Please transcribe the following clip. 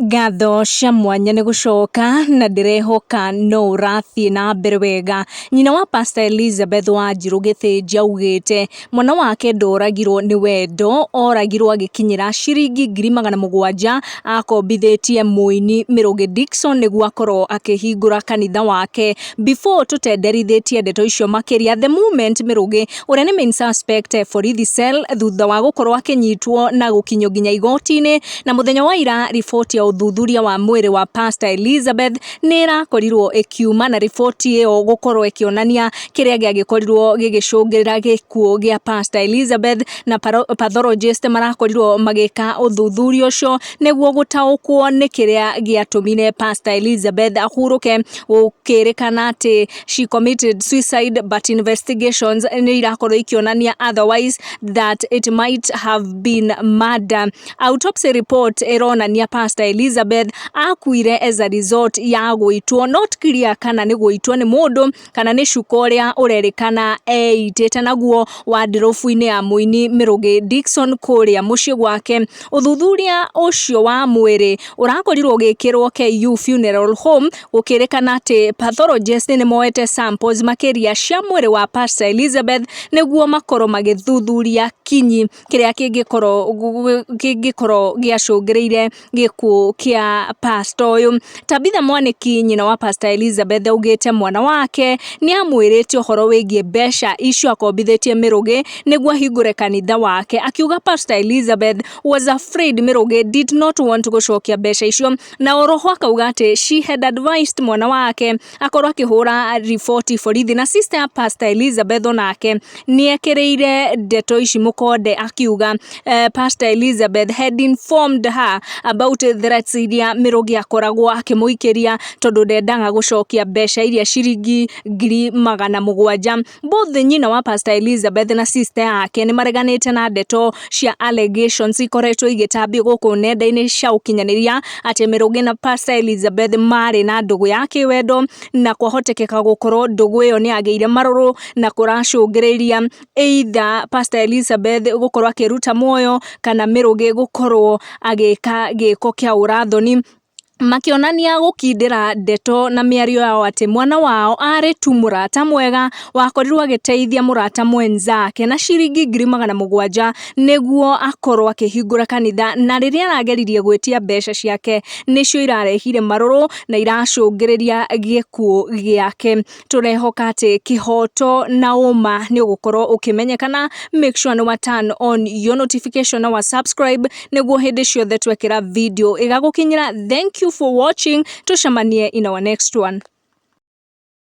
Ngatho cia mwanya nĩ gũcoka na ndĩrehoka no ũrathiĩ na mbere wega. Nyina wa Pastor Elizabeth Wanjirũ Gĩthĩnji augĩte mwana wake ndoragirwo nĩ wendo, oragirwo agĩkinyĩra ciringi 700,000 akombithĩtie mũini Mĩrũgĩ Dickson nĩguo akorwo akĩhingũra kanitha wake. Before tũtenderithĩtie ndeto icio makĩria, the moment Mĩrũgĩ ũrĩa nĩ main suspect borithi cell thutha wa gũkorwo akĩnyitwo na gũkinyio nginya igoti-inĩ. Na mũthenya wa ira riboti ya ũthuthuria wa mwĩrĩ wa Pastor Elizabeth nĩ ĩrakorirwo ĩkiuma na riboti ĩyo gũkorwo ĩkĩonania kĩrĩa gĩagĩkorirwo gĩgĩcũngĩrĩra gĩkuũ gĩa Pastor Elizabeth, na pathologist marakorirwo magĩka ũthuthuria ũcio nĩguo gũtaũkwo nĩ kĩrĩa gĩatũmire Pastor Elizabeth ahurũke, gũkĩrĩkana atĩ she committed suicide, but investigations nĩ irakorwo ikĩonania otherwise, that it might have been murder. Autopsy report ĩronania Pastor Elizabeth akuire as a result ya gũitwo, not clear kana nĩ gũitwo nĩ mũndũ kana nĩ cuka ũrĩa ũrerĩkana eitĩte naguo wardrobe-inĩ ya mũini Mĩrũgĩ Dickson kũrĩa mũciĩ gwake. Ũthuthuria ũcio wa mwĩrĩ ũrakorirwo ũgĩkĩrwo KU Funeral Home, gũkĩrĩkana atĩ pathologist nĩ moete samples makĩria cia mwĩrĩ wa Pastor Elizabeth nĩguo makorwo magĩthuthuria kinyi kĩrĩa kĩngĩkorwo gĩacũngĩrĩire gĩkuũ kĩa pastor ũyũ. Tabitha Mwaniki, nyina wa Pastor Elizabeth, augĩte mwana wake nĩ amwĩrĩte ũhoro wĩgiĩ mbeca icio akombithĩtie Mĩrũgĩ nĩguo ahingũre kanitha wake, akiuga Pastor Elizabeth was afraid Mĩrũgĩ did not want gũcokia mbeca icio, na oroho akauga atĩ she had advised mwana wake akorwo akĩhũra riboti borithi. Na sister ya Pastor Elizabeth onake nĩ ekĩrĩire ndeto ici mũkonde, akiuga Pastor Elizabeth had informed her about threats iria Mĩrũgĩ akoragwo akĩmũikĩria tondũ ndendaga gũcokia mbeca iria ciringi 700,000. Both nyina wa Pastor Elizabeth na sister yake nĩ mareganĩte na ndeto cia allegations ikoretwo igĩtambio gũkũ nenda-inĩ cia ũkinyanĩria atĩ Mĩrũgĩ na Pastor Elizabeth marĩ na ndũgũ ya kĩwendo, na kwahotekeka gũkorwo ndũgũ ĩyo nĩ yagĩire marũrũ na kũracũngĩrĩria either Pastor Elizabeth gũkorwo akĩruta muoyo kana Mĩrũgĩ gũkorwo agĩka gĩko kĩa ũrathoni, makĩonania gũkindĩra ndeto na mĩario yao atĩ mwana wao arĩ tu mũrata mwega wakorirwo agĩteithia mũrata mwenzake na ciringi 700,000 nĩguo akorwo akĩhingũra kanitha, na rĩrĩa arageririe gwĩtia mbeca ciake nĩcio irarehire marũrũ na iracũngĩrĩria gĩkuũ gĩake. Tũrehoka atĩ kĩhoto na ũma nĩ ũgũkorwo ũkĩmenyekana. Make sure nĩ wa turn on your notification na wa subscribe nĩguo hĩndĩ ciothe twekĩra video ĩgagũkinyĩra. Thank you for watching, tũcemanie in our next one.